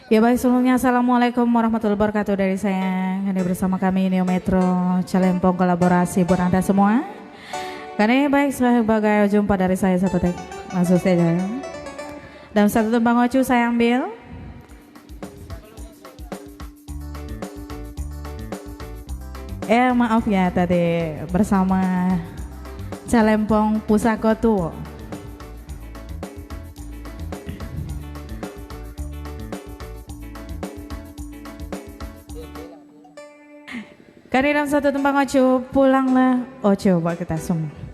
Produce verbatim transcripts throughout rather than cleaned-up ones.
Ya baik, sebelumnya assalamualaikum warahmatullahi wabarakatuh dari saya. Kini bersama kami Neo Metro, Calempong kolaborasi buat anda semua. Kini baik, sebagai jumpa dari saya seperti langsung saja. Dan satu tembang ocu saya ambil. Eh, maaf ya, tadi bersama Calempong Pusako Tuo. Kari dalam satu tembang ocu, pulanglah ocu buat kita semua.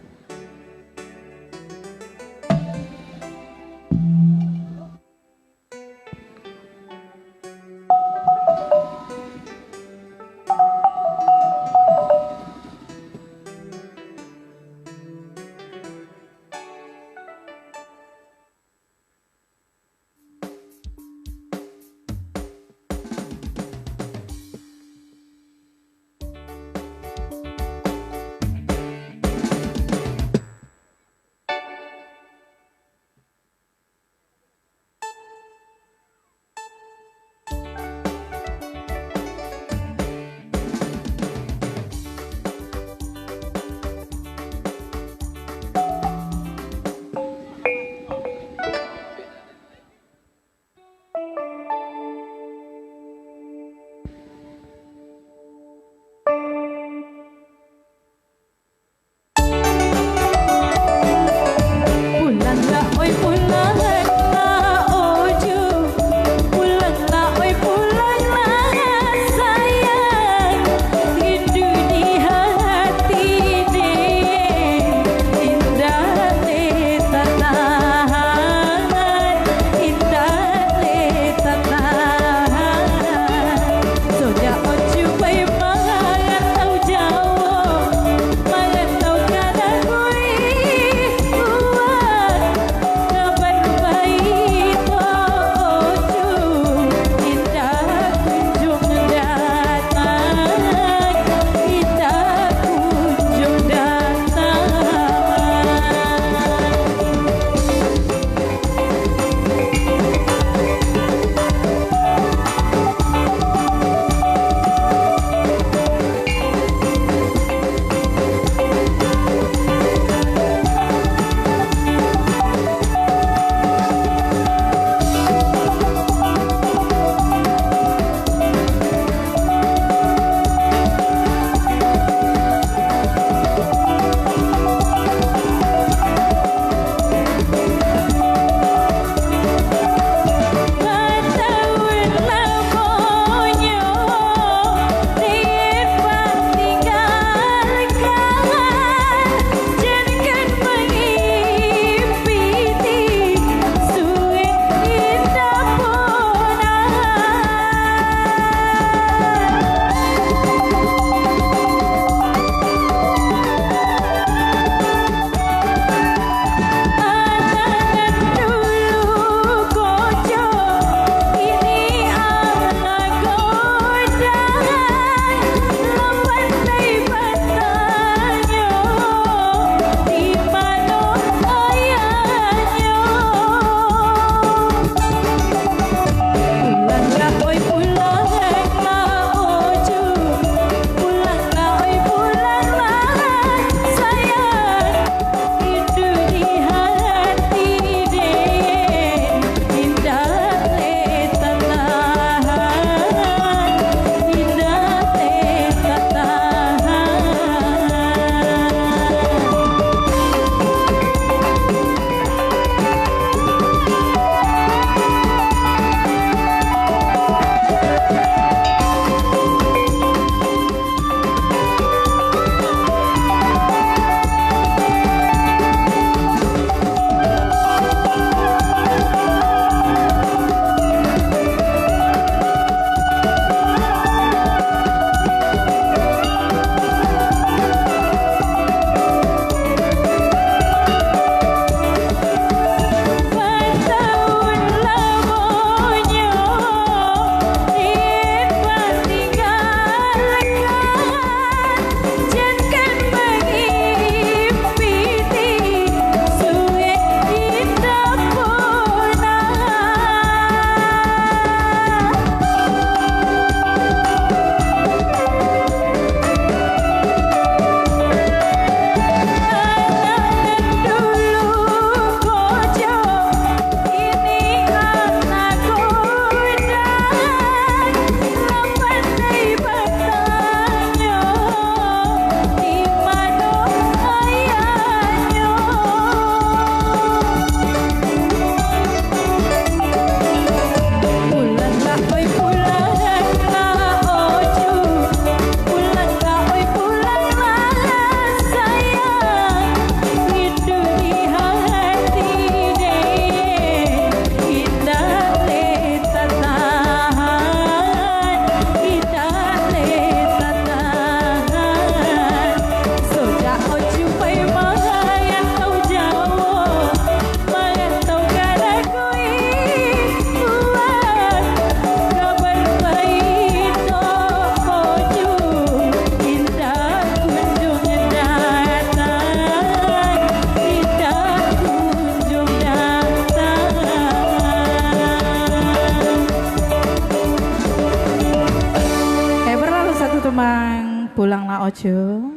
Mang, pulanglah Ocu.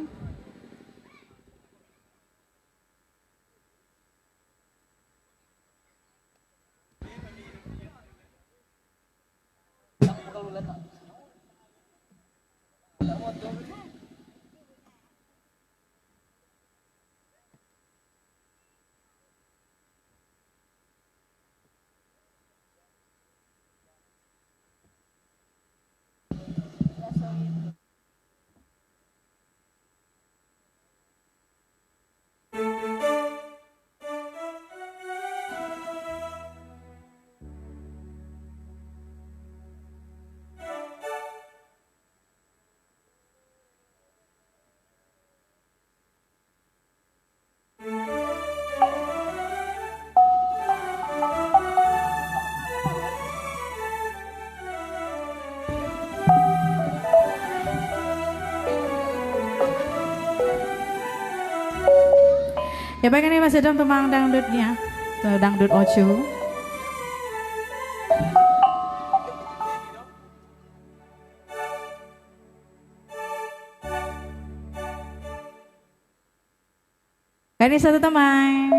Ya, baik, ini masih dalam tumang dangdutnya. Tumang dangdut Ocu. Kami satu teman.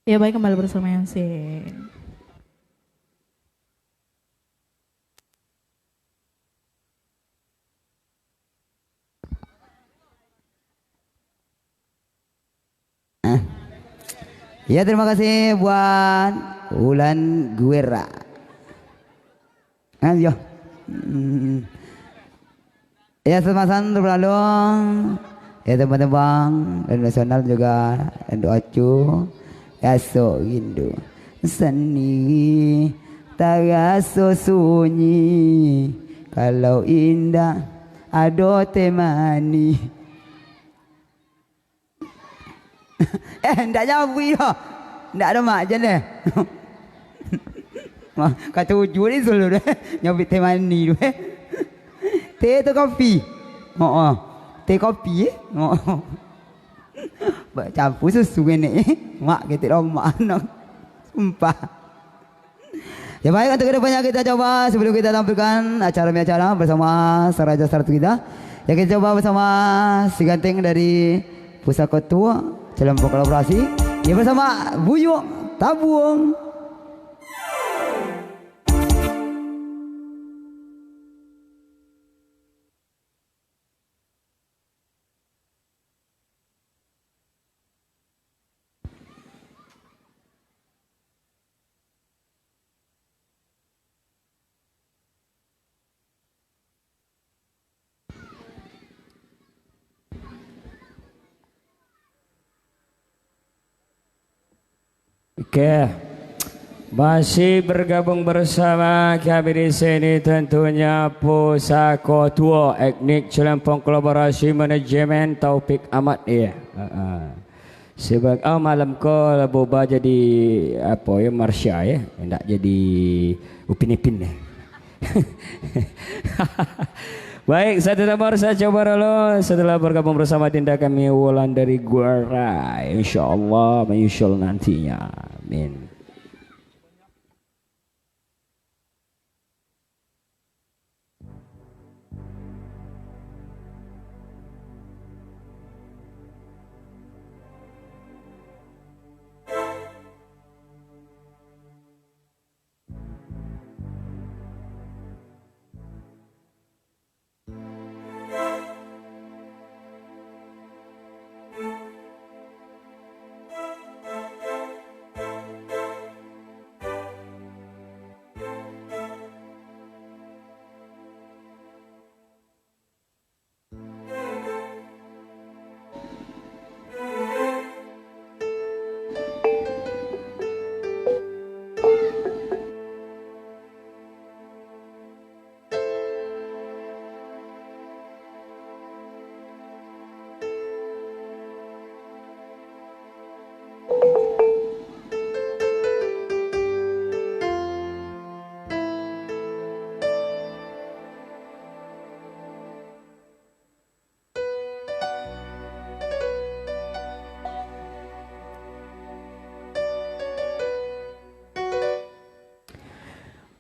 Ya, baik, kembali bersama Yansen. Ah. Ya, terima kasih buat Wulan Guera. Ah, yo. Hmm. Ya, samasan terlalu. Ya, tembang-tembang dan nasional juga, dan doa cu. Esok rindu sendiri, taraso sunyi. Kalau indak ado teh manih. Eh, ndak nyabuik doh. Ndak ado mak jan deh. Wah, katuju ni sulu deh. Nyabuik teh manih tu, eh. Teh tu kopi. Oh, oh. Teh kopi, eh. Oh, oh. Ba-, campur susu kenek, eh. Mak ketek dong, mak anak. Sumpah. Ya baik, untuk kedepannya kita coba, sebelum kita tampilkan acara demi acara bersama Saraja Saratu kita, ya kita coba bersama si ganteng dari Pusako Tuo, calon pengkolaborasi, ya bersama Buyuang Tabuang. Oke. Masih bergabung bersama kami di sini tentunya Pusako Tuo, Etnik Celempong Kolaborasi Manajemen Taufik Ahmad, ya. Heeh. Sebab, oh, malam ko lah berubah jadi, apo yo, Marsha, yo. Ndak jadi Upin Ipin, yo. Baik, satu nomor saya coba dulu. Setelah bergabung bersama Dinda kami, Wulan dari Guara. Insya Allah menyusul nantinya. Amin.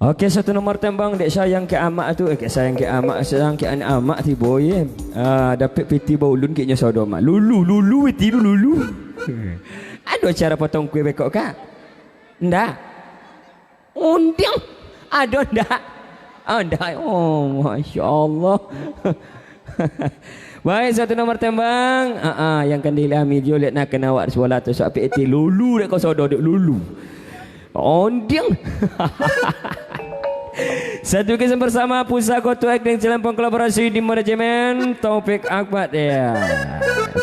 Oke, satu nomor tembang, dek sayang ka amak tu, eh, dek sayang ka amak, sayang ka anak amak tibo, ye. Ah, dapek piti baulun kek nyo sodo mak. Lulu, lulu, piti tu lulu. Ado acara potong kue bekok, Kak? Ndak. Undiang. Ado ndak? Ah, ndak. Oh, Masya Allah. Baik, satu nomor tembang. Ah, ah, yang kan diilhami jo, liek nak kena awak sebelah tu, sok apik ati lulu dek ko sodo dek lulu. Ondiang. Satu kisah bersama Pusako Tuek dan Celempong kolaborasi di manajemen Taufik Akbar, ya.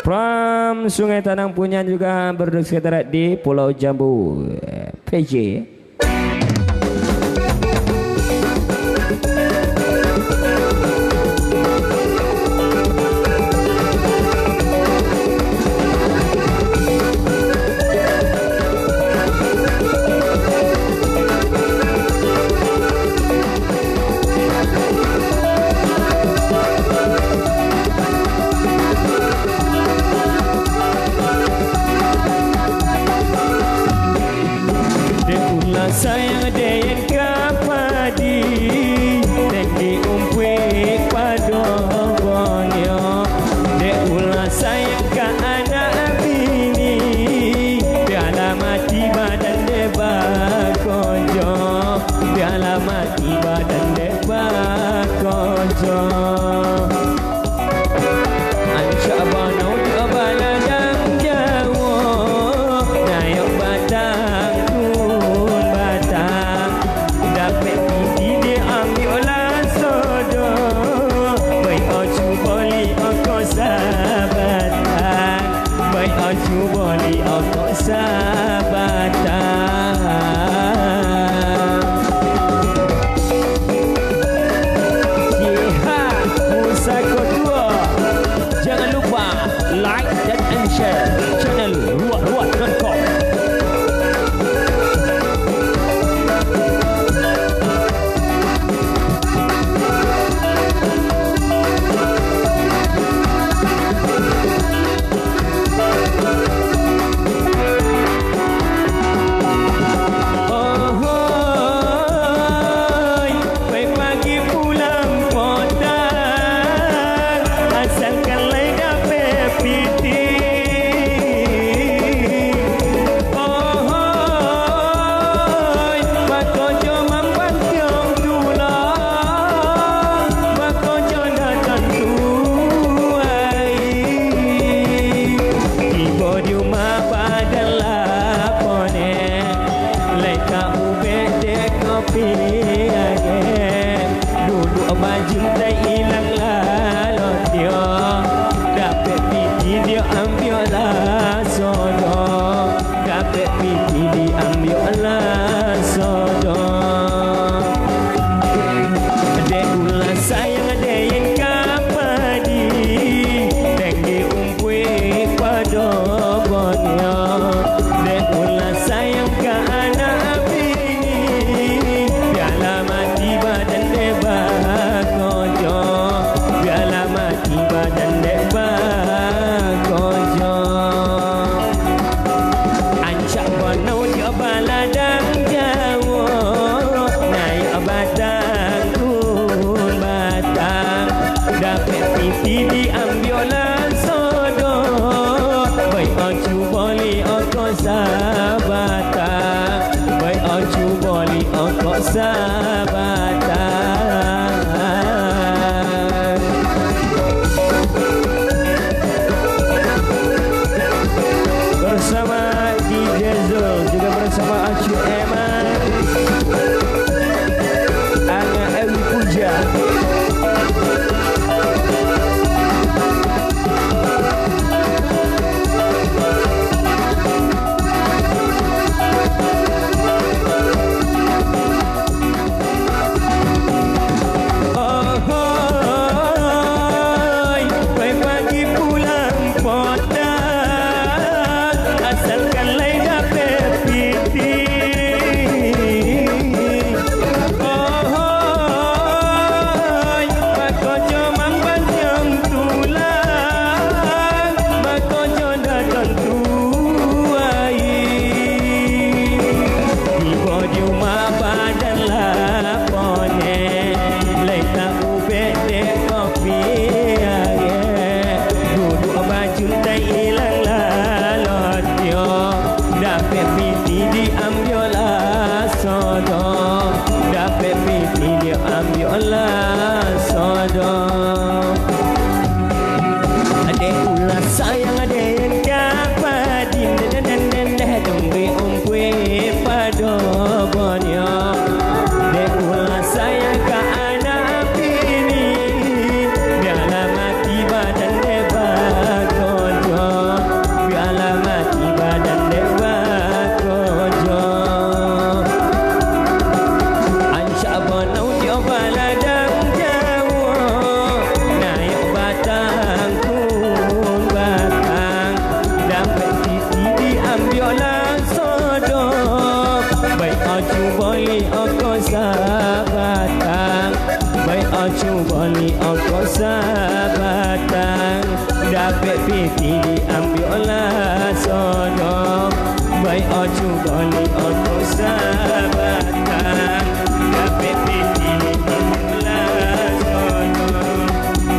From Sungai Tanang punya juga berduduk sekretariat di Pulau Jambu, P J. Piti diambiaklah sodo, baik acu boli ongkos sabatang, baik acu boli ongkos sabatang. Bersama D J Zul, juga bersama Acu Eman, Angah Ewi Puja. Ohoi, pai pagi pulang potang, asalkan lai dapek piti. Ohoi, bakojo mambantiang tulang, bakojo datang tuai. Tibo di umah badan lah poneh, lai taubek dek kopi aie. Duduak bajuntai ilang lalotio, dapek piti diambiaklah sodo, dapek piti diambiaklah sodo. Dek ulah sayang, dek ka padin, den, den, den, den, deh, dongge ompue pado bonyo. Dek ulah sayang ka anak bini, bialah mati badan dek bakojo, bialah mati badan dek bakojo. Rancak banau jo baladang jauah, naiak batang pun batang, dapek piti diambiaklah sodo, baik acu boli ongkos sabatang, baik acu boli ongkos sabatang. Dapek piti diambiaklah sodo, baik acu boli ongkos sabatang. Dapek piti diambiaklah sodo,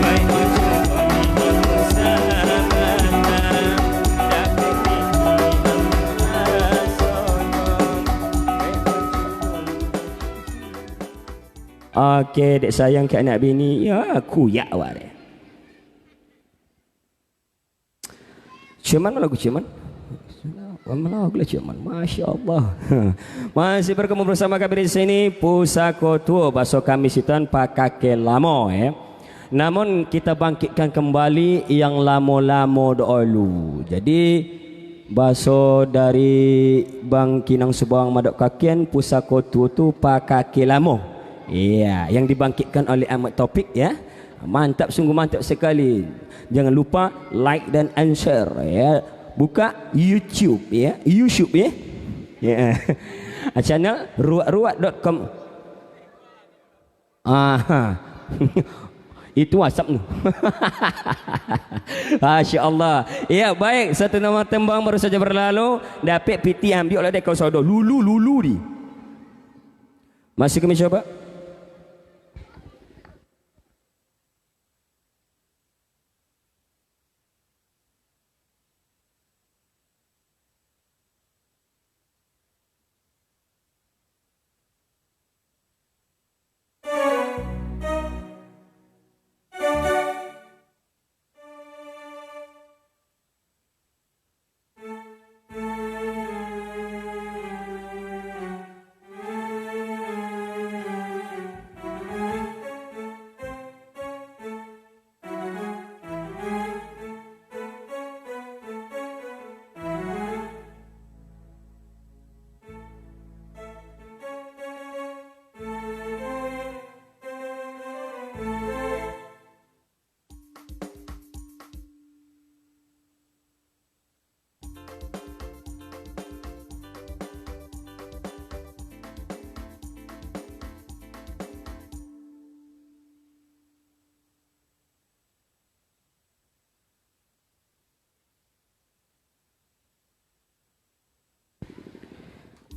baik acu boli ongkos sabatang. Dapek piti diambiaklah sodo, baik acu boli ongkos sabatang. Oke, dek sayang ka anak bini, ya, kuyak awak deh. Cuman mana lagu Cuman? Mana lagu lah Cuman? Masya Allah. Masih berkumpul bersama kami di sini, Pusako Tuo, baso kami sitan pakake lamo, ya. Namun, kita bangkitkan kembali yang lamo-lamo dahulu. Jadi, baso dari Bang Kinang Subawang Madok Kakian, Pusako Tuo tu pakake lamo. Iya, yang dibangkitkan oleh Ahmad Taufik, ya. Mantap, sungguh mantap sekali. Jangan lupa like dan and share, ya. Buka YouTube, ya. YouTube, ya. Ya. Channel ruak ruak dot com. Aha. Itu WhatsApp tu. Masya Allah. Ya, baik. Satu nama tembang baru saja berlalu. Dapek piti ambiak lah dek kau sodo. Lulu, lulu di. Masih kami coba.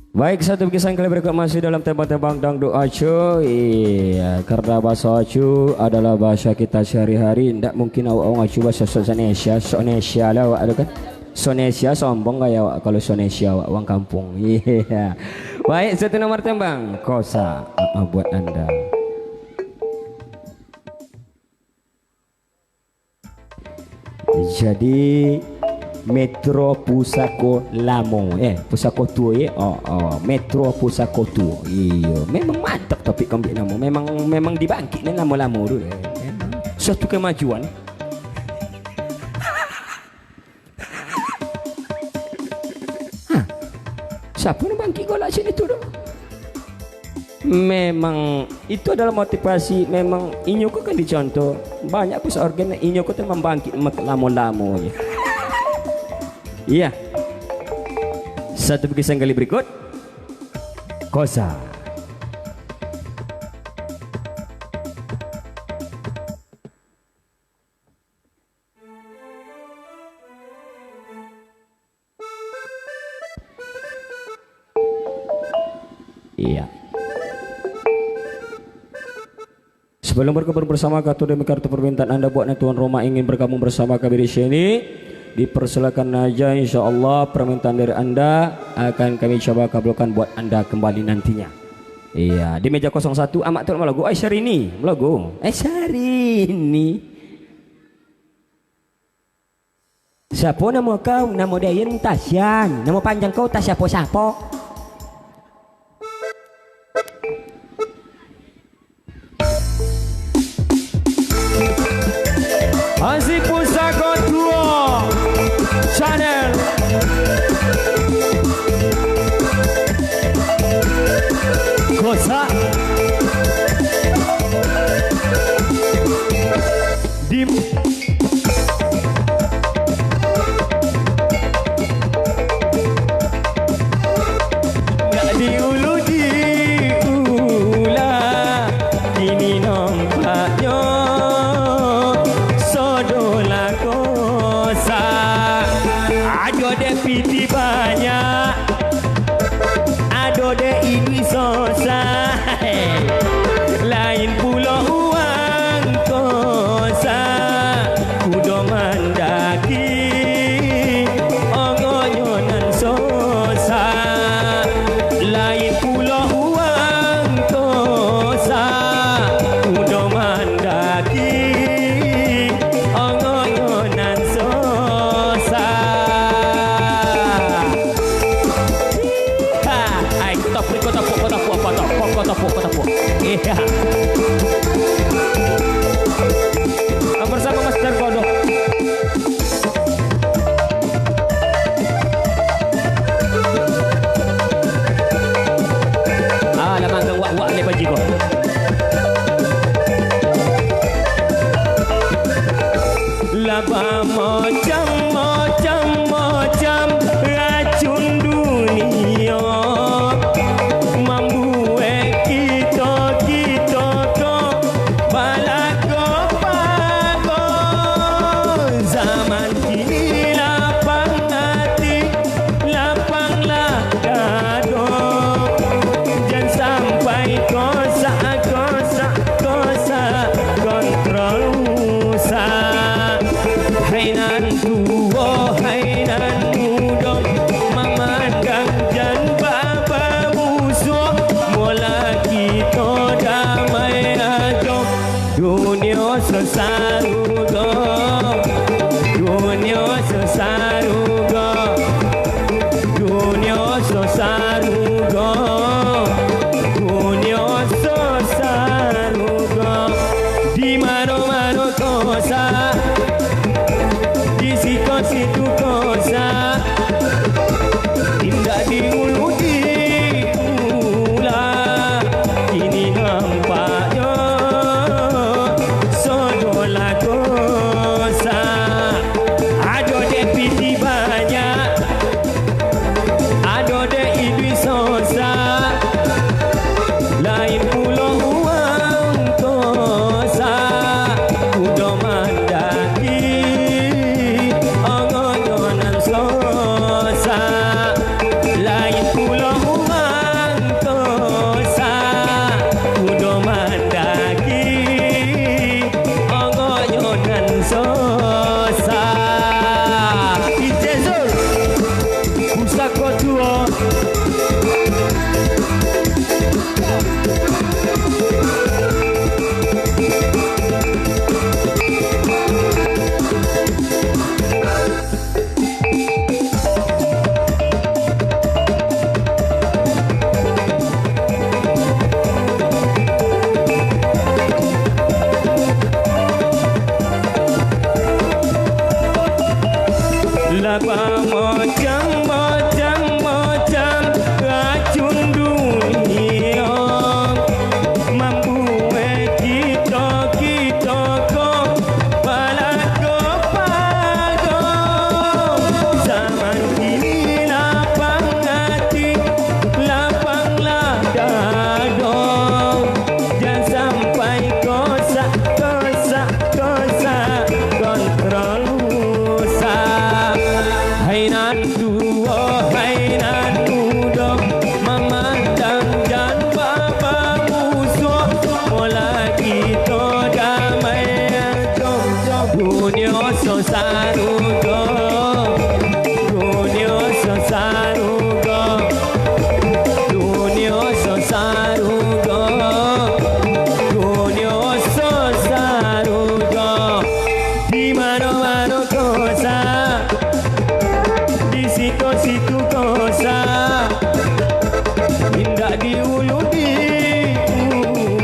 Baik, satu bingkisan kali berikut masih dalam tembang-tembang dangdut Acu. Iya, karena bahasa Acu adalah bahasa kita sehari-hari, ndak mungkin awak wong Acu bahasa sok Indonesia, sok Indonesia lah awak tu kan. Sok Indonesia sombong kayak awak kalau sok Indonesia awak wong kampung. Iya. Baik, satu nomor tembang. Kosa, ah, ah, buat anda. Jadi, Metro Pusako Lamo, eh, Pusako Tuo, eh, oh, oh, Metro Pusako Tuo, iyo, memang mantap topik kambik namo, memang, memang dibangkik nan lamo-lamo tu, eh, memang suatu kemajuan. Hah? Siapa nak bangkit golak sini tu doh? Memang itu adalah motivasi, memang inyo ko kan dicontoh. Banyak pun seorgan inyo ko tu membangkit mak-, lamo-lamo je. Iya. Satu bingkisan kali berikut. Kosa. Iya. Sebelum bergabung bersama, kato demi kartu permintaan Anda buat tuan rumah ingin bergabung bersama kami di sini, dipersilakan aja, insya Allah permintaan dari Anda akan kami coba kabulkan buat Anda kembali nantinya. Iya, di meja kosong satu, Amak tu melagu, eh, Syahrini, melagu, eh, Syahrini. Siapo namo kau? Namo Dayan Tasian. Namo panjang kau Tasiapo-siapo. Hansip Pusako Duo Channel. Kosa. Di Nak diulu diulang, kini nampaknyo sodolah kosa. Ajo dek piti banyak, ado dek iduik sosa, lain pulo uang kosa, kudo mandaki, ongonyo nan sosa, lain pulo uang kosa, kudo mandaki, ongonyo nan sosa. Ha, ai, kota puri, kota puk, kota puk, kota puk, kota puk, kota puk. Iya. Bersama Master Kodok. Ah, lah manggang wak-wak ni, Pak Jiko. Lah bamacam-macam, macam racun dunia, mambuek kito-kito ko balago-bago. Zaman kini lapang ati, lapanglah dado, jan sampai kosa-kosa, kosa kontrol usah. Hai nan tuo, hai nan mudo, mamandang jan babamusuah, molah kito damai ajo. Dunio so sarugo, dunio so sarugo, dunio so sarugo, dunio so sarugo. Di mano-mano kosa, di siko situ ko Sosa. Ijazul. Pusako tuo. Lah bamacam-macam macam racun dunia, mambuek kito-kito ko balako pago. Zaman kini lapang ati, lapanglah dado. Jan sampai kosak, kosak, kosak, kontrol usah. Hai nan tuo, hai nan mudo, mamandang jan babamusuah. Molah kito damai, jom, jom. Dunio so sarugo, dunio so sarugo, dunio so sarugo, dunio so sarugo. Di mano-mano kosa, di siko-siko kosa, indak di ulu di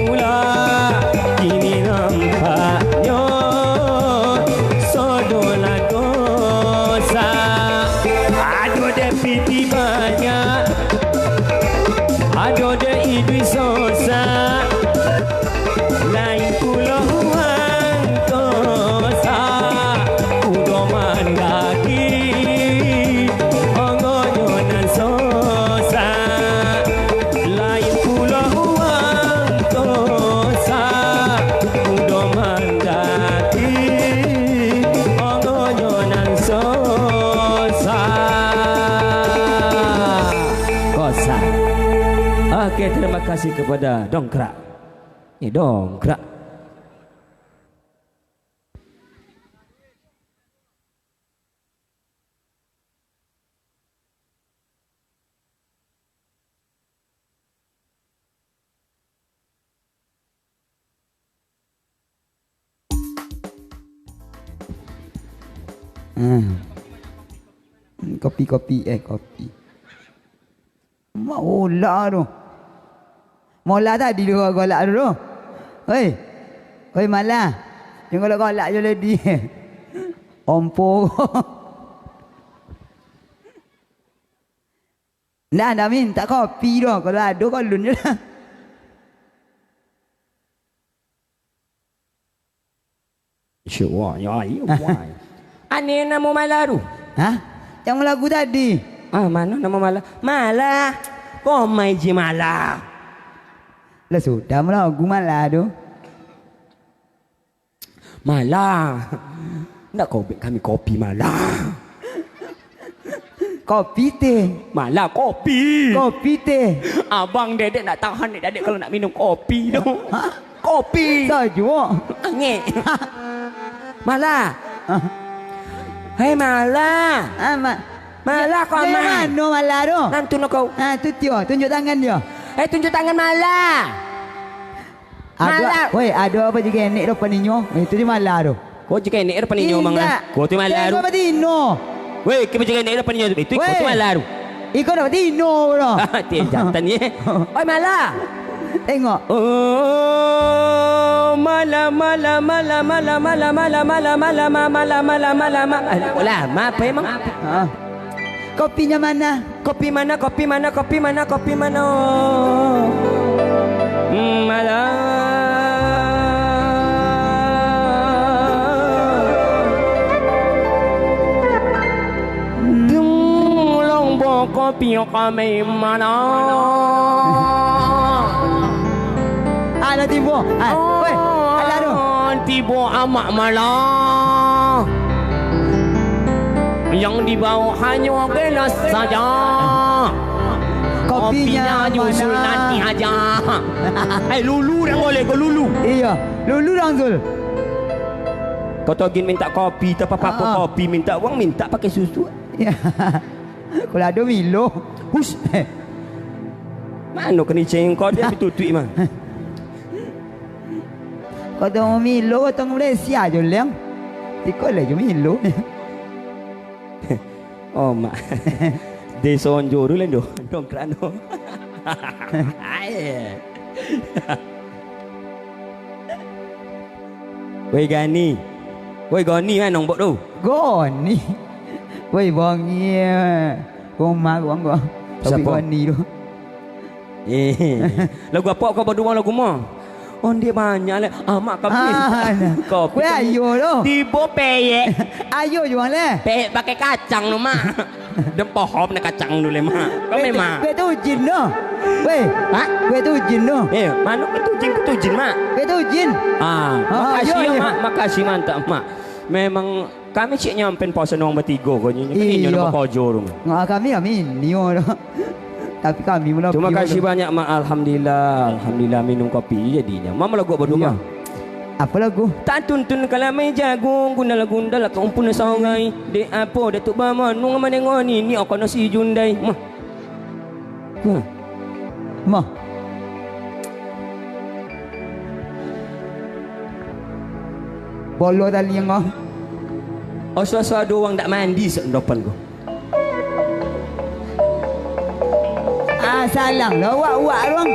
ula. Kini nampaknyo sodolah kosa. Ado dek piti banyak, ado dek iduik sosa. Lain pulo urang kosa, kudo mandaki, ongonyo nan sosa. Lain pulo urang kosa, kudo mandaki, ongonyo nan sosa. Kosa. Oke, terima kasih kepada Dongkrak. Ni dongkrak. Hmm. Kopi, kopi, eh, kopi. Maolah tu. Maolah tadi tu galak tu. Oi. Oi, malah. Jangan galak-galak je lady. Ompo. Ndak, ndak mintak kopi doh. Kalau ado, kalun je lah. Insya Allah, ya, ya, wai. Ane namo malah tu? Hah? Yang lagu tadi? Ah, mano namo malah? Malah. Komai je malah. Lah sudah lagu malah tu. Malah. Ndak kau bek kami kopi malah. Kopi teh. Malah kopi. Kopi teh. Abang Dedek ndak tahan, Dek Dedek, kalau nak minum kopi tu. Hah? Kopi. Sajuak. Angek. Malah. Hah? Hei, malah. Ah, ma-, malah kau, dari mano malah tu? Nantu no kau. Ah, tu tio, tunjuk tangan dia. Eh, tunjuk tangan malah. Ado, malah. Woi, ado apo jigenek do paninyo? Itu di malah tu. Ko jigenek do paninyo, Mang, ah? Indak. Ko tu malah tu. Tengok batino. Woi, ko jigenek do paninyo. Itu ko tu malah tu. Iko do batino tu. Tiap jatan ye. Oi, malah. Tengok. Oh, malah, malah, malah. Lama apa emang? Ha. Kopinya mana? Kopi mana, kopi mana, kopi mana, kopi mana? Hmm, malah. Dung, long boko pio kami mana? Alah tibo. Ah, weh, alah tu. Tibo amak malah. Yang dibawa hanyo gelas saja. Kopinya mana? Kopinya nyusul nanti aja. Eh, lulu dang boleh ko lulu. Iya, lulu dang, Zul. Koto gin mintak kopi, tapi apa-apa Ah. kopi mintak uang, mintak pakai susu. Ya. Kalau ado Milo. Hus. Mano kini cengkok dia ditutuik mah. Koto Milo, koto Malaysia jo leng. Tiko le jo Milo. Oh, mak. Deso Onjo tu lendo. Dongkrak no. Woi, Gani. Woi, Goni, eh, nombok tu. Goni. Woi, bongi. Rumah gua, gua. Tapi Siapa? Goni tu. Eh, lagu apa kau baduo lagu mah? Ondeh banyak leh. Amak kami. Ah, nah. Kau Kue ayo tu. Tibo peyek. Ayo jual leh. Peyek pakai kacang tu, Mak. Dan pohon nak kacang tu leh, Mak. Kau Kue tu, memang. Kue tu jin tu. Weh. Hah? Kue tu jin tu. Eh, mano kue tu jin, kue tu jin, Mak? Kue tu jin. Ah, Ah, makasih ayo, ya, ayo. Mak. Makasih mantap, Mak. Memang kami cik nyampen pasan urang batigo ko nyo. Kan inyo Iyo. Namo kojo tu. Ngah kami, kami nio tu. Tapi kami mula Terima pio kasih tu. Banyak, Mak. Alhamdulillah. Alhamdulillah, minum kopi jadinyo. Mak, lagu apa tu, Iyo. Mak? Apa lagu? Tak tuntun kalamai jagung, gundal-gundal ka umpun sagai. Dek apo Datuk Bamanung manengok ni, ni akan si Jundai. Mah. Huh. Mah. Bolo tali yang kau. Oso-oso ado urang dak mandi sek dopan ko. Ah, salah lah, wak-wak ruang.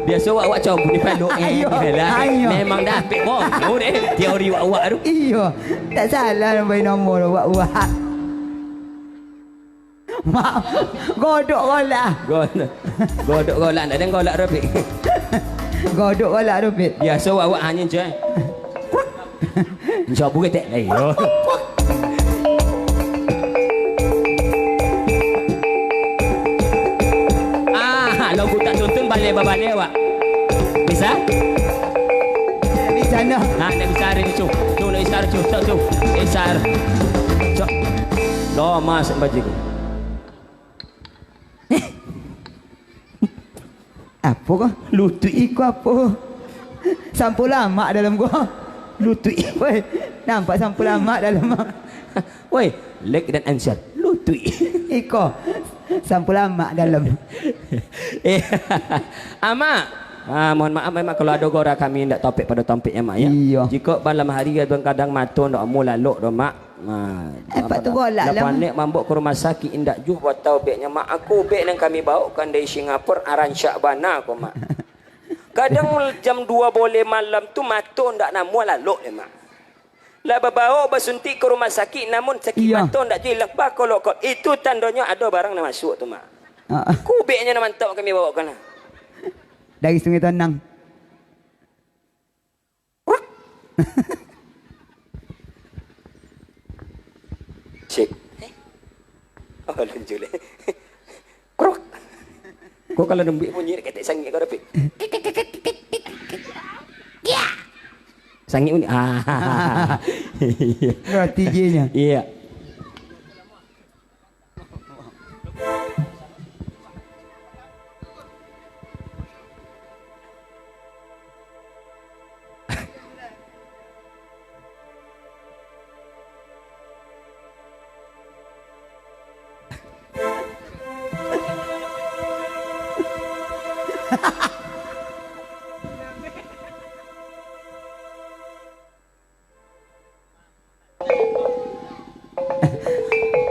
Biaso wak-wak cabut di panduk. Ayo, Eh, lah. Ayo. Memang dah apik bodoh deh teori wak-wak tu. Iyo, tak salah nambai nomor wak-wak. Mak, godok golak. Godok. Godok golak, ndak ada golak tu, Pik. Godok golak tu, Pik. Biaso wak-wak hanyo je. Insya Allah ketek. Eh, yo. Ah, lagu tak tuntun balai babalai, wak. Bisa? Bisa, nah. Nah, nak bisa hari ni, Cuk. Cuk, nak bisa hari, Cuk. Cuk, Cuk. Bisa hari. Cuk. Lomas baju ko. Apo ko? Lutuik. Iko apo? Sampo lamak dalam ko. Lutuik. Woi, nampak sampo lamak dalam. Woi, Lek dan Ansyar. Lutuik. Iko. Sampo lamak dalam. Eh, Amak. Ah, mohon maaf memang kalau ado gora kami indak topik pada topiknya, Mak, ya. Iyo. Jikok malam hari kadang-kadang mato ndak amuah lalok doh, Mak. Nah, Eh, Pak tu golak lah, Mak. Panek mambok ka rumah sakik indak juo batau beknyo, Mak. Aku bek nan kami baokkan dari Singapura, arancak bana ko, Mak. Kadang jam duo boleh malam tu mato ndak namuah lalok deh, Mak. Lah babaok basuntik ka rumah sakik, namun sakik Iya. mato ndak juo ilang, bakolok-kolok. Itu tandonyo ado barang nan masuak tu, Mak. Ah. Kubeknyo nan mantap kami baokkan lah. Dari Sungai Tanang. Cek. Eh? Oh, lunjul, eh. Kruk. Kok kalau nembik bunyi ketek sangik kau dapik? Sangik bunyi. Ah. Berarti J-nya. Iya.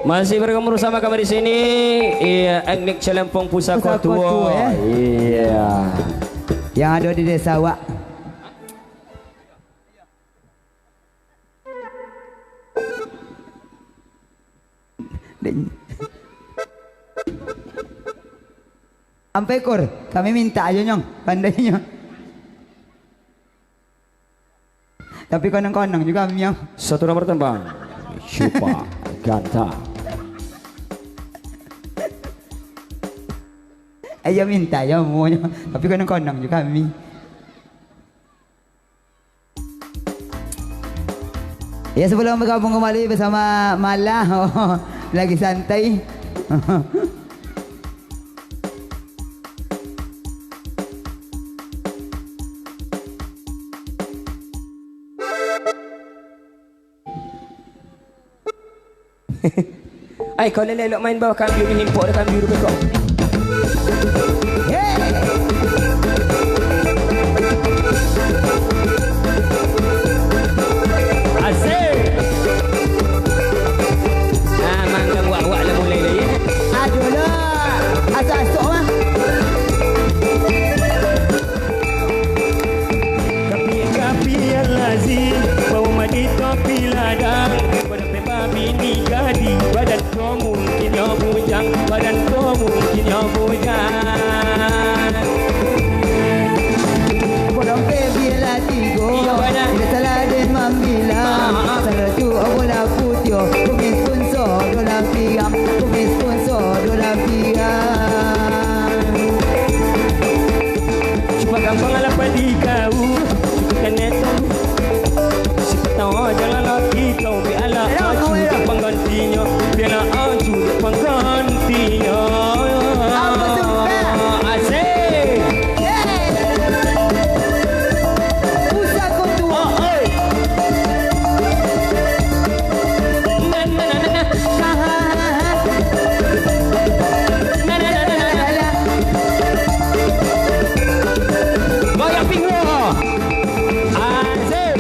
Masih bergabung bersama kami di sini. Iya, etnik Celempong Pusako Pusako Tuo. Tuo, ya. Iya. Yang ada di desa awak. Ampai kur, kami minta aja nyong, pandainyo. Tapi konang-konang juga miang. Satu nomor tembang. Syupa Ganta. Ayo minta aja umurnya. Tapi konang-konang juga mi. Ya, sebelum bergabung kembali bersama Malah, lagi santai. Ai, kau leleh lok main bawah kambing, impok dah kambing tu bekok. Hei! Asik! Ah, manggang wak-wak lah mulai lah, ya. Aduh lah, asok-asok mah. Tapi, tapi, Al-Aziz, bawa mandi topi ladang. Pada pemba bini gadih, badan ko mungkin nyo bujang, badan ko mungkin nyo bujang. Bodoh pe bialah tigo. Iyo, bana. Tidak salah deh mambilang. Ah, ah. Salah tu bola putih, kumis pun sodolah piang, kumis pun sodolah piang. Cuba gampang lah padi kau, cuba kena tahu. Siapa tahu aja lah laki kau, biarlah aku penggantinya, biarlah aku penggantinya. Apa tu, Pak? Asik. Yeay. Pusat kau tu. Oh, oi. Na, na, na, na, na. Ha, ha, ha, ha. Na, na, na, na, na, na. Goyang pinggul. Asik.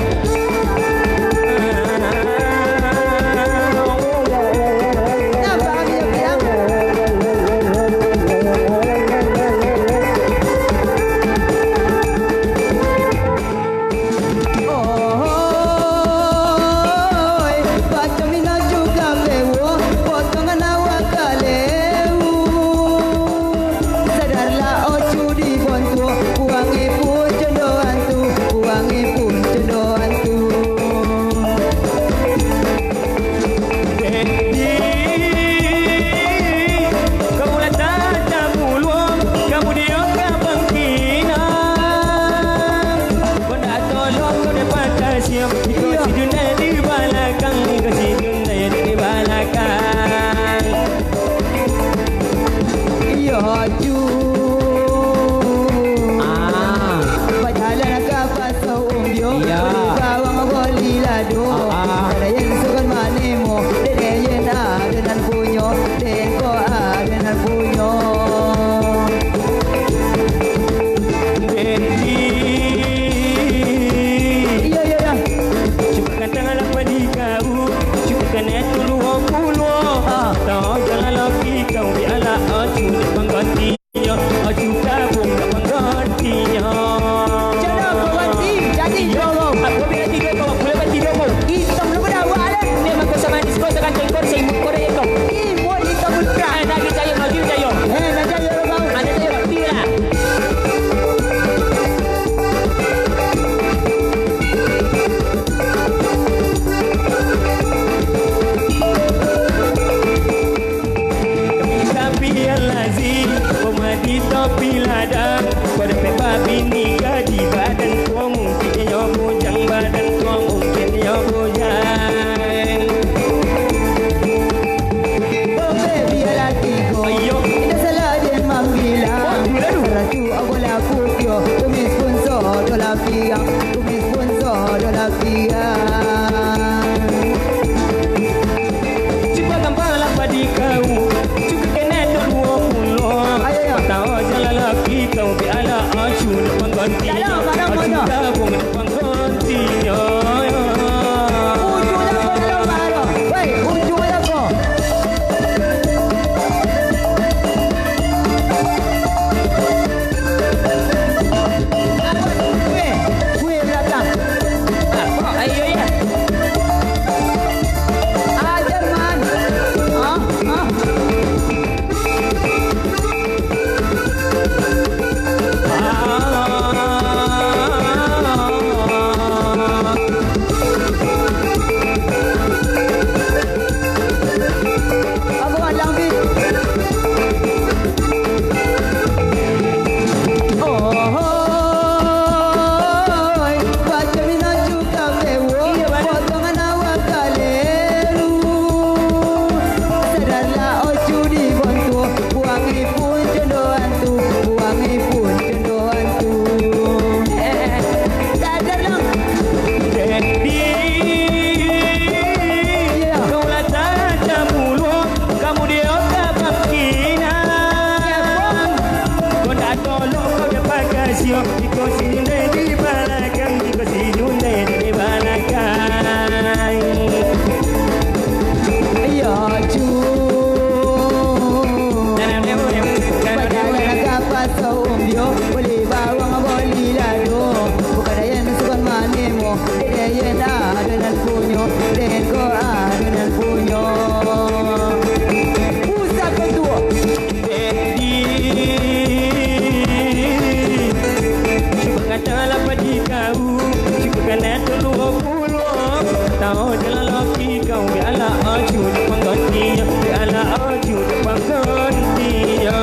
Biarlah Ajun panggantinya, biarlah Ajun panggantinya.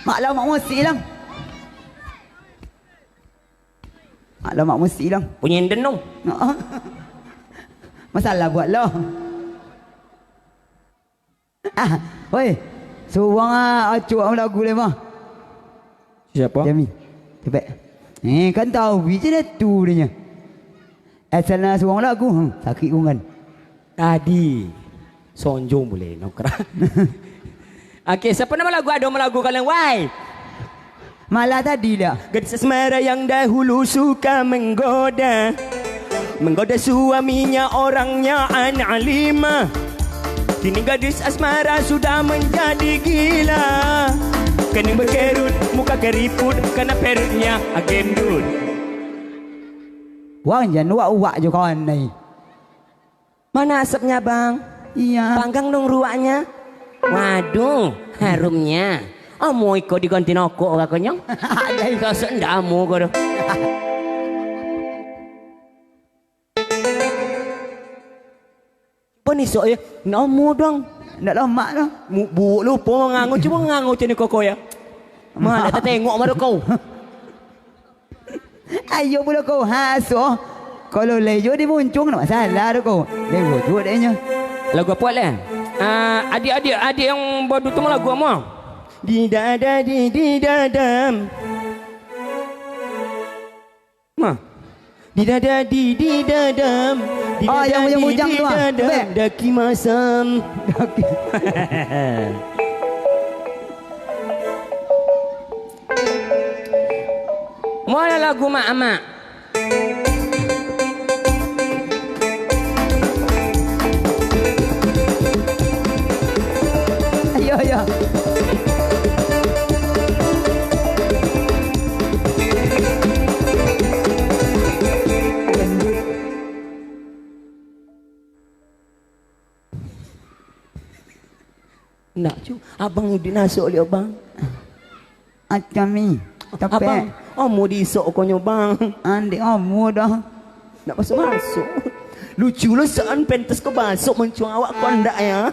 Mak lah, mak musik lah. Mak lah, mak musik lah. Bunyi enden tu. Masalah buat lo. Ah, oi. Surang ah, acok lagu le mah. Siapa? Jami. Cepek. Eh, kan tahu biji dah tu dia. Asal nak surang lagu, hmm, sakit pun kan. Tadi sonjo mulai nongkrong. Oke, siapa nama lagu? Ada nama lagu kalian, wai? Malah tadi dah. Gadis asmara yang dahulu suka menggoda, menggoda suaminya orangnya an alimah. Kini gadis asmara sudah menjadi gila. Kening berkerut, muka keriput, karena perutnya gendut. Wang jan uwak-uwak jo kawan nai. Mana asapnya, Bang? Iya. Panggang dong ruaknya. Waduh, harumnya. Amu iko diganti nokok kakonyo. Ada iko sendamu ko doh. Pun isok ya, namo dong. Ndak lamak doh. Mu-, buuk lupo mangango, cubo mangango cini koko ya. Mana tak tengok mah kau. Ayo pulo kau, ha, so. Kalau lai jo di muncung, nak masalah tu kau. Lai wujud dek nyo. Lagu apa lah? Ah, adik-adik, adik yang badu tu lagu apa? Di dada, di, di dada. Ma. Di dada, di, di dada. Di Oh, dada, yang di, bujang-bujang di tu, ah. Dada. Bek. Daki masam. Daki. Mana lagu mak amak? Ayo, ayo. Nak cu, abang iduik nasok liok bang. Acam ni, capek. Abang, omo diisok konyo bang. Andik omo dah. Nak masuk-masuk. Lucu lo saan pentas ko basok mancuang awak ko andak ya.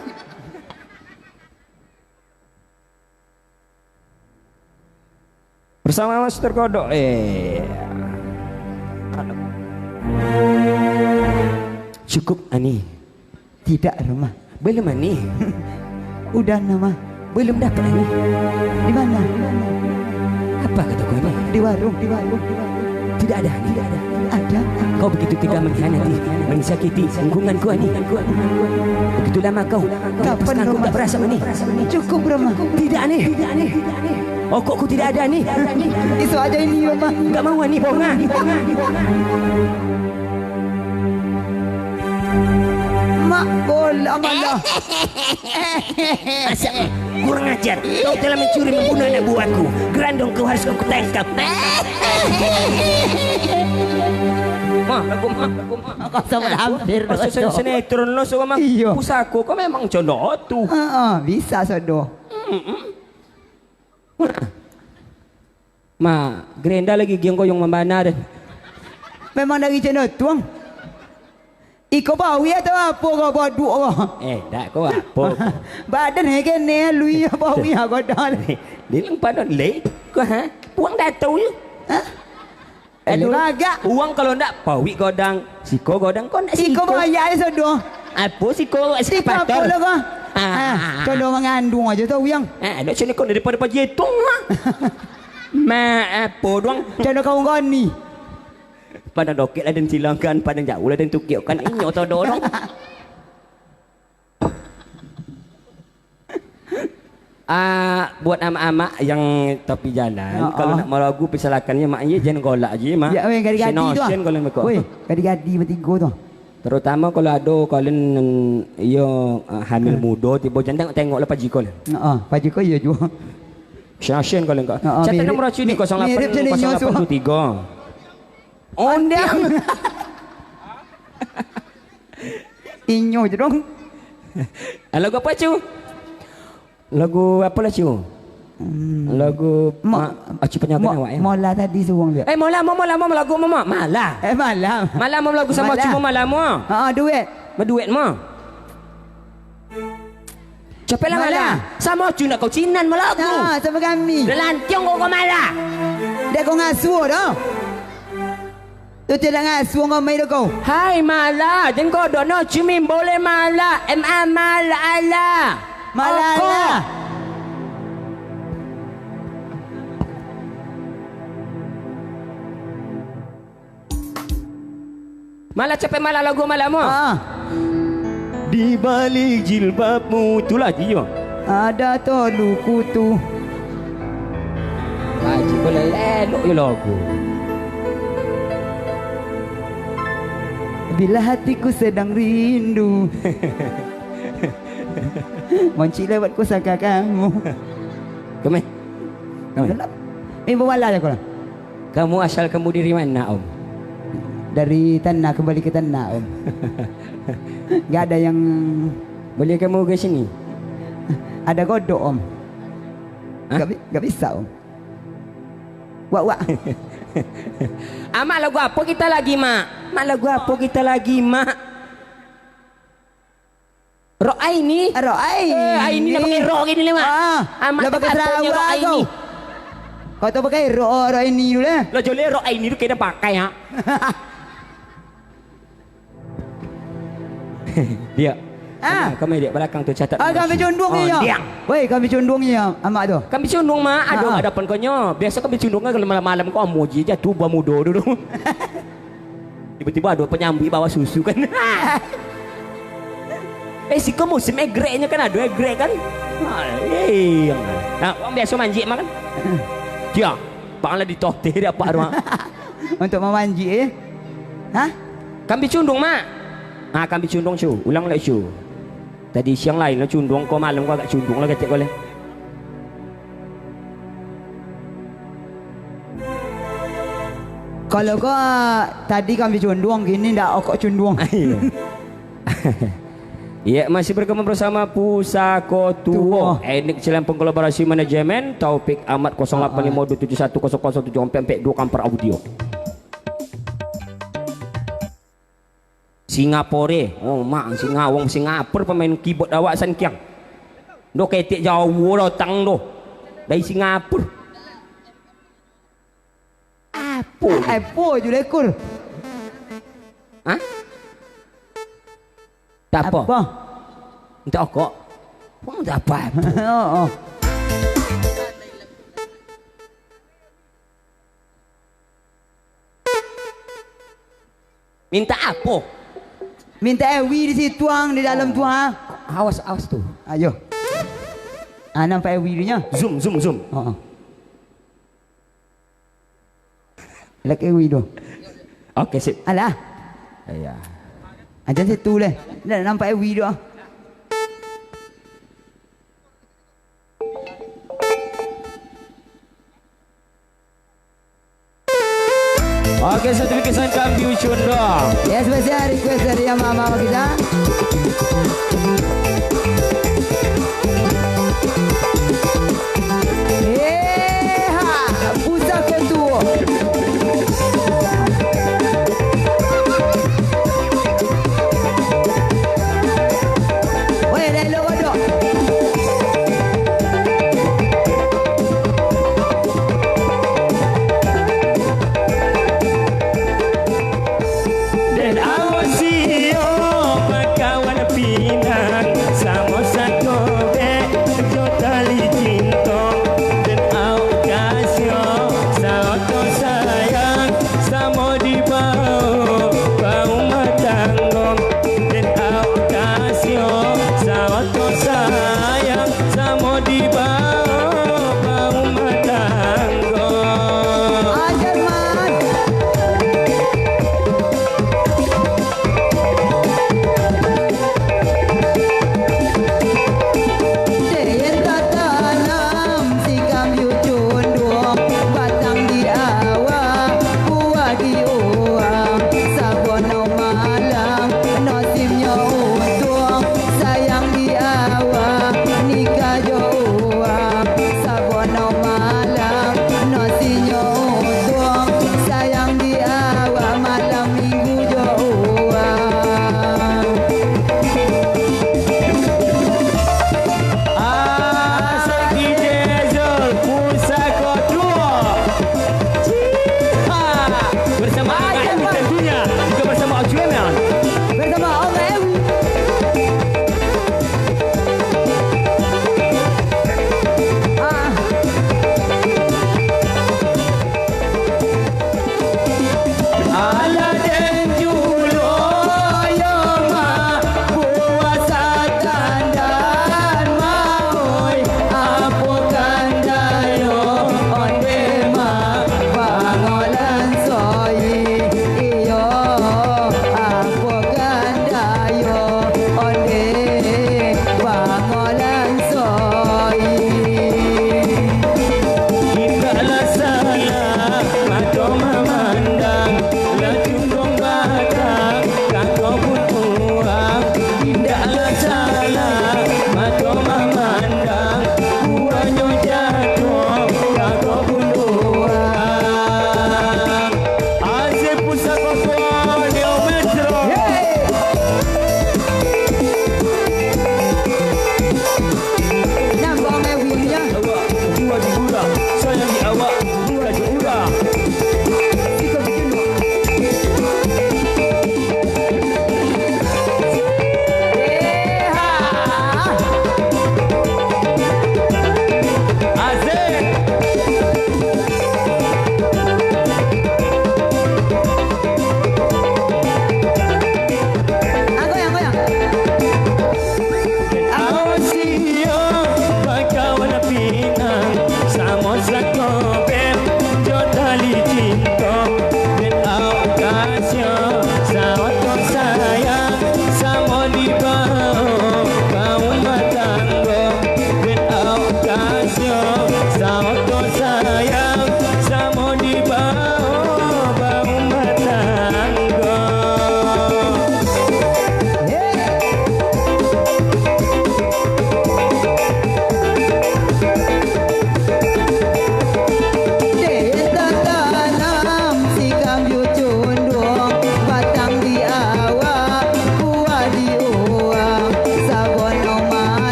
Bersama Master Kodok, eh. Cukup, Ani. Tidak, Roma. Belum, Ani. Udah, Nama. Belum dapat, Ani. Di mana? Di mana? Apa kata kau, Ani? Di warung, di warung, di warung. Tidak ada, Ani. Tidak ada. Ada. Kau begitu tega mengkhianati, menyakiti lingkunganku, Ani. Begitu lama kau melepaskan aku, Roma? Tak pernah tak berasa, Ani. Cukup, Roma. Tidak, Ani. Tidak, Ani. Okokku tidak ada, Ani. Esok aja ini, Roma. Enggak mau, Ani, bohong, ah. Mak bola malah. Asap, kurang ajar. Kau telah mencuri, membunuh anak buahku. Gerandong kau harus aku tangkap. Mah, aku mah, aku mah. Kau sama hampir. Masuk sen-, sinetron lo, so, mah. Iyo. Pusako kau memang contoh tu. Heeh, bisa sodo. Mm-mm. Ma, gerenda lagi giang goyong mambana deh. Memang dari channel tuang. Iko bawi atau apo ko, boduk ko? Eh, dak ko apo. Badan he kene, lui bawi ko dah. Di lempang le. Ko, ha? Puang datau je. Ha? Aduh, lagak. Uang kalau ndak, pawik godang, siko godang, kau ndak siko. Siko bayar je sodo. Apo siko, siko apo eskavator? Lo kau? Ah. Ha, condo mangandung aja tu, Uyang. Ah, ada sini kau daripada Pak Jetong lah. Ma, apo doang? Condo kau ngoni. Pandang dokek lah dan silangkan, pandang jauh lah dan tukiukan. Inyo todo doang. Ah, buat amak-amak yang tapi jalan, oh, kalau nak malagu, persilakannya, Mak, ye, jangan golak aja, Mak. Ya, weh, gadi-gadi tu, ah. Sen-sen kalau mereka. Weh, gadi-gadi bertiga tu. Terutama kalau ado kalian, iyo, ah, hamil mudo, tibo jan tengok-tengok lah Pak Jiko lah. Heeh, Pak Jiko iyo juo. Syasen kalian kak. Heeh, catat mirip, nomor Acu di mi-, kosong lapan, mirip jadi kosong lapan tujuh tiga. Ondiang. Inyo je dong. Ah, lagu apa, Cu? Lagu apo lah, Cu? Hmm. Lagu Mo-, ma-, Acu Panyaga mo-, awak, ya? Mola tadi suruang dia. Eh, Mola, mo, Mola, mo, lagu mo, mo. Malah. Eh, malam. Malam, mo, lagu sama Malah. Acu, mo, Malah, mo. Ha, duet. Baduet, mo. Capeklah, Malah. Malah. Sama Acu nak kau cinan, Malah, aku. Ha, sama kami. Dah lantiang kau, kau Malah. Dah kau ngasuh dah. Tu tidak ngasuh kau main kau. Hai, Malah. Jangan kau dono, cimin boleh, Malah. M A, Malah, alah. Malah, Okok. Alah. Malah capek, Malah, lagu Malah mo. Ah. Di balik jilbabmu, itulah dia. Ada tolu kutu. Haji boleh elok je lagu. Bila hatiku sedang rindu. Moncik lewat ku sangka kamu. Kemeh. Kemeh. Gelap. Eh, bawa lah je kau lah. Kamu asal kamu dari mana, Om? Dari tanah, kembali ke tanah, Om. Nggak ada yang Boleh kamu ke sini? Ada godok, Om. Hah? Nggak bi-, nggak bisa, Om. Wak, wak. Amak, lagu apa kita lagi, Mak? Mak, lagu apa kita lagi, Mak? Rok Aini? Rok Aini. Eh, Aini nak pakai rok gini le, Mak. Ah, amak lah pakai sarawak Rok Aini. Kau tu pakai rok, Rok Aini tu lah. Lah, joleh Rok Aini tu kena pakai, ha. Dia. Ah. Kami, kami dia belakang tu catat. Ah, kami cundung ni, ya. Diang. Woi, kami cundung ni, ya, amak tu. Kami cundung, Mak. Aduh, ah, ada pun konyo. Biasa kami cundung kan kalau malam-malam kau amuji jatuh buah mudo dulu. Tiba-tiba ada penyambuik bawa susu kan. Eh, siko musim egreknyo kan, ada egrek kan. Ha, eh, yang, nah, orang biasa manjik mah kan. Dia, bang lah ditoteh dia apa rumah. Untuk memanjik, eh? Hah? Kambing cundung, Mak. Ha, kambing cundung, cu. Ulang lah, cu. Tadi siang lain lah cundung, kau malam kau agak cundung lah ketek kau leh. Kalau kau, ah, tadi kambing cundung, kini ndak okok cundung. Iya. Iya, masih bergabung bersama Pusako Tuo. Tuo. Etnik Cilempong kolaborasi manajemen, Taufik Ahmad kosong lapan limo dua tujuh satu kosong kosong tujuh empat empat dua Kampar Audio. Singapore. Oh, mak, Singa-, wong Singapore pemain keyboard awak san kiang. Ndo ketek jauh datang ndo. Dari Singapore. Apo? Apo je lekor? Hah? Tak apa. Apa? Minta okok. Wong tak apa-apa. Oh, oh. Minta apo? Minta Ewi di situ, ang, di dalam tu, ha? Awas, awas tu. Ayo. Ah, nampak Ewi tu nya? Zoom, zoom, zoom. Oh, oh. Like Ewi tu. Oke, sip. Alah. Iya. Aja situ leh. Dah nampak Ewi tu, ah. Oke, satu bingkisan kambing cundung. Ya, spesial request dari mama kita. Eh, ha, Pusako Tuo. Weh, dah elok kodok. Den amun sio bakawan pinang,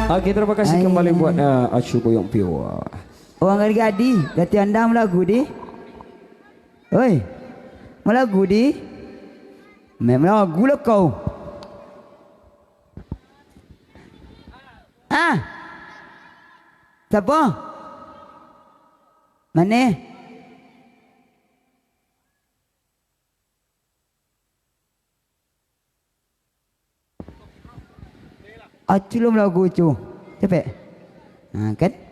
Oke, terima kasih kembali buat, eh, Acu Boyong Pio. Urang gadih-gadih, latihan dang malagu di. Oi, malagu di. Main malagu lah kau. Ah. Siapa? Mana? Acu lo malagu, Acu. Capek. Ha, kan?